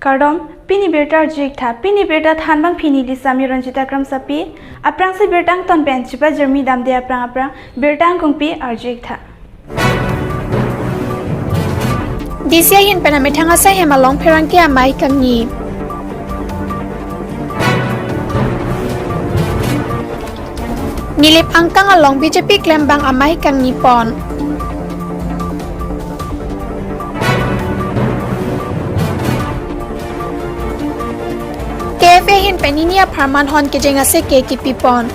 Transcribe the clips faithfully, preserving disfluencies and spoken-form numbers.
Kardom, pini birta arju-ik tha, pini birta thanbangpi neli Sami Ranjita Kramsapi, aphrangsi birta angton pen chepajirmi damde aphrang aphrang, birta angkungpi arju-ik tha. D C ahin pen amethang asai hem along pherangke amei kangni. Nilip angkang along B J P klembang amei kangni pon. K F A ahin pen nini apharman hon kejeng aseke kipi pon.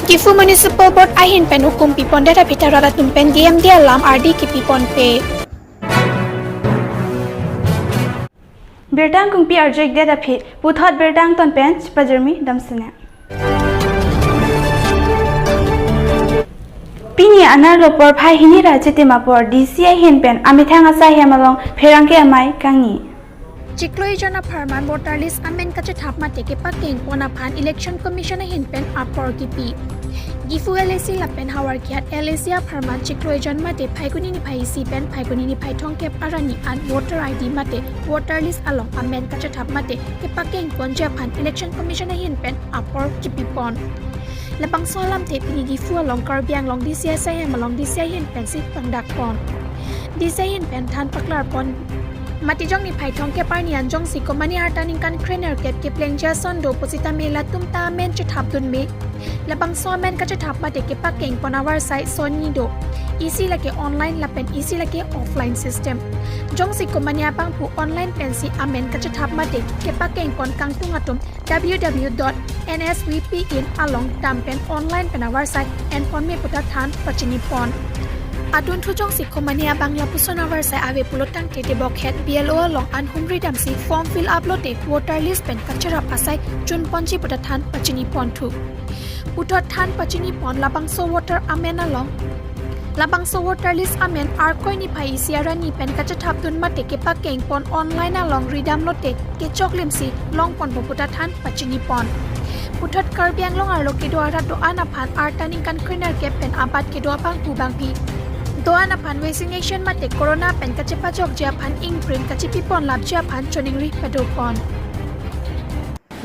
Diphu Municipal Board ahin pen hukum pipondet aphi ta rat atum pen D M D alam ardi kipi ponpe. Birta angkungpi arju-ikdet aphi, puthot birta angton pen chepajirmi damsine. Pini anerlo porphai hini ra chitim apor D C ahin pen amethang asai hem along pherangke amei kangni. Chiklo ejon apharman voter list amen kachethap mate kepakeng pon aphan Election Commission ahin pen apor kipi. Diphu L A C lapen Howraghat L A C apharman chiklo ejon mate Phaikuni niphai isi pen Phaikuni niphai thomkep arni an voter I D mate voter list along amen kachethap mate kepakeng ponji aphan Election Commission ahin pen apor kipi pon. Labangso alamthe pini Diphu along Karbi Anglong D C asai hem along D C ahin pensi pangdak pon. D C ahin pen than paklar pon. Matijong niphai thomkep arni an jongsi komane arta ningkan krenerkep keplengji ason do pusitame latum ta amen chethapdun me. Labangso amen kachethap mate kepakeng pon avarsai sonni do. Isi lake online lapen isi lake offline system. Jongsi komane abangphu online pensi amen kachethap mate kepakeng pon kangtung atum W W W dot N S V P in along dam pen online pen avarsai en pon me puta than pachini pon. Adunthu jongsi komane abang lapuson avarsai ave pulo tangte tebokhet B L O along an humri damsi form fill up lote voter list pen kacherap asai chun ponji puta than pachini ponthu. Puthot than pachini pon labangso voter amen along. Labangso voter list amen Arkoi niphai isi arni pen kachethapdun mate kepakeng pon online along ridam lote kechoklimsi long ponpo puta than pachini pon. Puthot Karbi Anglong arlo kedo arat do-an aphan arta ningkan krenerkep pen abat kedo abangphu bangphi do-an aphan vaccination mate corona pen kachepajokji aphan ingprim kachipi pon lapji aphan choningri pado pon.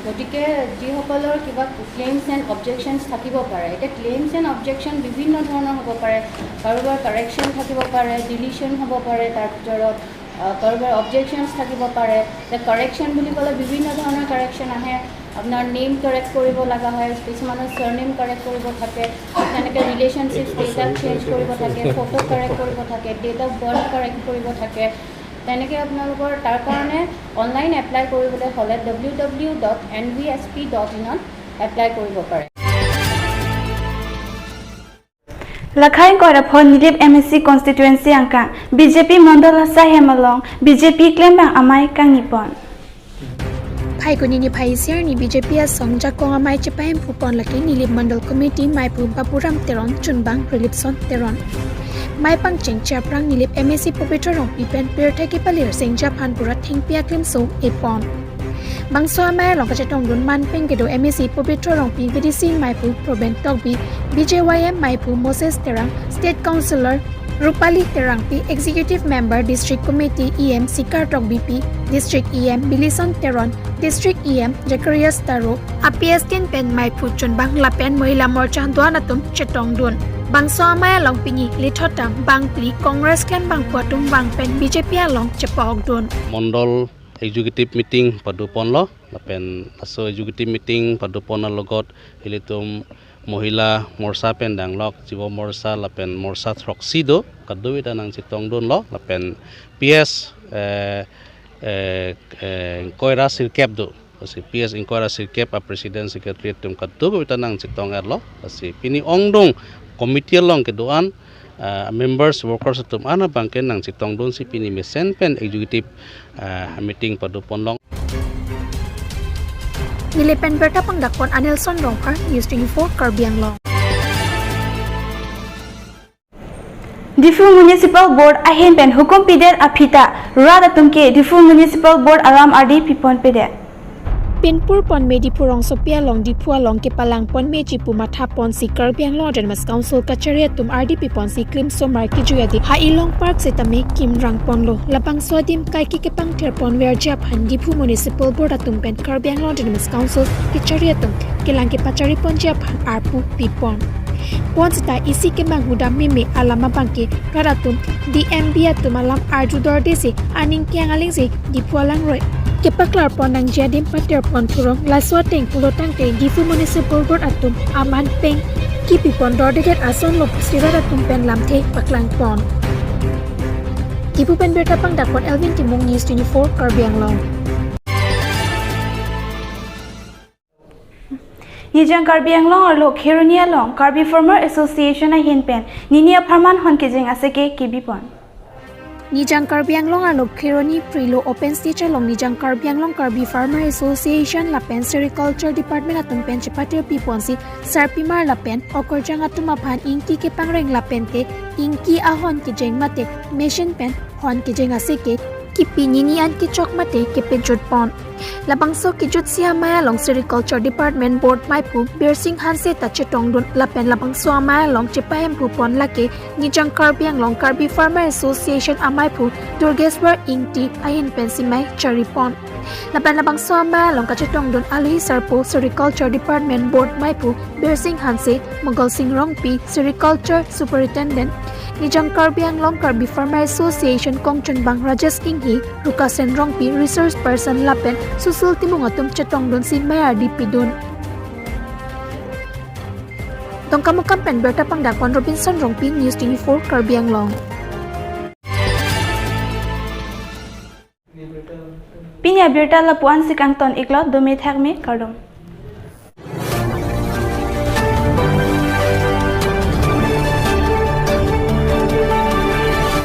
গতিকে যিসকলৰ কিবা claims and অবজেকশ্যনছ থাকিব পাৰে, এতিয়া claims and objection বিভিন্ন ধৰণৰ হ'ব পাৰে, কাৰোবাৰ কাৰেকশ্যন থাকিব পাৰে, ডিলিশ্যন হ'ব পাৰে, তাৰ ভিতৰত আহ, কাৰোবাৰ অবজেকশ্যনছ থাকিব পাৰে। এতিয়া কাৰেকশ্যন বুলি ক'লে বিভিন্ন ধৰণৰ কাৰেকশ্যন আহে। আপোনাৰ নেম কাৰেক্ট কৰিব লগা হয়, কিছুমানৰ চাৰনেম কাৰেক্ট কৰিব থাকে, তেনেকৈ ৰিলেশ্যনশ্বিপ ষ্টেটাছ চেঞ্জ কৰিব থাকে, ফটো কাৰেক্ট কৰিব থাকে, ডেট অফ বাৰ্থ কাৰেক্ট কৰিব থাকে। তেনেকৈ আপোনালোকৰ তাৰ কাৰণে অনলাইন এপ্লাই কৰিবলৈ হ'লে W W W dot N V S P dot ইনত এপ্লাই কৰিব পাৰে। Lakhai ingkoi ra pho Nilip M A C constituency angkang B J P mondol asai hem along B J P klembang amei kangni pon. Phaikuni niphai isi arni B J P asong jakong amei chepahemphu pon lake Nilip Mondol Committee meiphu Baburam Teron chunbang Rilipson Teron. Mei pangcheng chaprang Nilip M A C Pobitro Rongpi pen pirthe kepalirsingji aphan pura thengpi aklimso epon. Bangso amei along kachetongdun manpeng kedo M A C Pobitro Rongpi, V D C meiphu Proben Tokbi, B J Y M meiphu Moses Terang, State Councillor Rupali Terangpi, Executive Member District Committee E M Sikar Tokbipi, District E M Bilison Teron, District E M Zacharias Taro, A P S tin pen meiphu chunbang lapen Mohila Morcha do-an atum chetongdun. Bangso amei along pini lithotang bangphli Congress klembangphu atum bang pen B J P along chepokdun. Mondol executive meeting padoponlo, lapen laso executive meeting padopon alogot ilitum Mohila Morcha pen danglok, Jibo Morcha lapen Morcha throksi do, kadokave ta nangchetongdunlo, lapen P S, eh, eh, eh, ingkoi ra sirkep do. Lasi P S ingkoi ra sirkep a president secretary atum kadokave ta nangchetong-etlo. Lasi pini ongdung committee along kedo-an, ah, members, workers atum an abangke nangchetongdunsi pini mesen pen executive, ah, meeting padoponlong. Nilip pen birta pangdakpon Anelson Rongphar, News twenty-four Karbi Anglong. Diphu Municipal Board ahin pen hukum pidet aphi ta rat atum ke Diphu Municipal Board alam ardi piponpedet. Pinpur pon me Diphu rongsopi along, Diphu along kepalang pon meji pu matha ponsi Karbi Anglong Autonomous Council kachari atum ardi pi ponsi klimsomar kejui adim Ha Ilong Park setame kimrang ponlo. Labangso adim kaike kepangther ponverji aphan Diphu Municipal Board atum pen Karbi Anglong Autonomous Council kachari atum kelang kepachari ponji aphan arpu pi pon. Pon seta isi kemang hudam meme alam abangke rat atum D M B atum alam arju dorde si aning ke-ang alingsi Diphu alangroi kepaklar pon nangji adim pater pon thurong. Laso ateng pulo tangte Diphu Municipal Board atum aman peng kipi pon dordedet asonlo pusi rat atum pen lamthe paklang pon. Diphu pen birta pangdak pon Elvin Timung, News twenty-four Karbi Anglong. Nijang Karbi Anglong arlo Kheroni along Karbi Farmer Association ahin pen nini apharman hon kejeng aseke kebi pon. Nijang Karbi Anglong arlo Kheroni Prilo open stage along Nijang Karbi Anglong Karbi Farmer Association lapen Sericulture Department atum pen chepatir pi ponsi sarpimar lapen okorjang atum aphan ingki kepangreng lapente ingki ahon kejeng mate machine pen hon kejeng aseke kipi nini an kechok mate kepejut pon. Labangso kejutsi amei along Sericulture Department Board meiphu Birsing Hanse ta chetongdun lapen labangso amei along chepahemphu pon lake Nijang Karbi Anglong Karbi Farmer Association ameiphu Durgeswar Ingti ahin pensi mei chari pon. Lapen labangso amei along kachetongdun alohi sarpo Sericulture Department Board meiphu Birsing Hanse, Mughal Sing Rongpi, Sericulture Superintendent, Nijang Karbi Anglong Karbi Farmer Association kongchunbang Rajesh Inghi, Rukasen Rongpi, Resource Person lapen Susil Timung atum chetongdunsi mei ardi pidun. Dongkamukam pen birta pangdak pon Robinson Rongpi, News twenty-four Karbi Anglong. Pini abirta lapu-an si kangton iklo, dome thakme, kardom.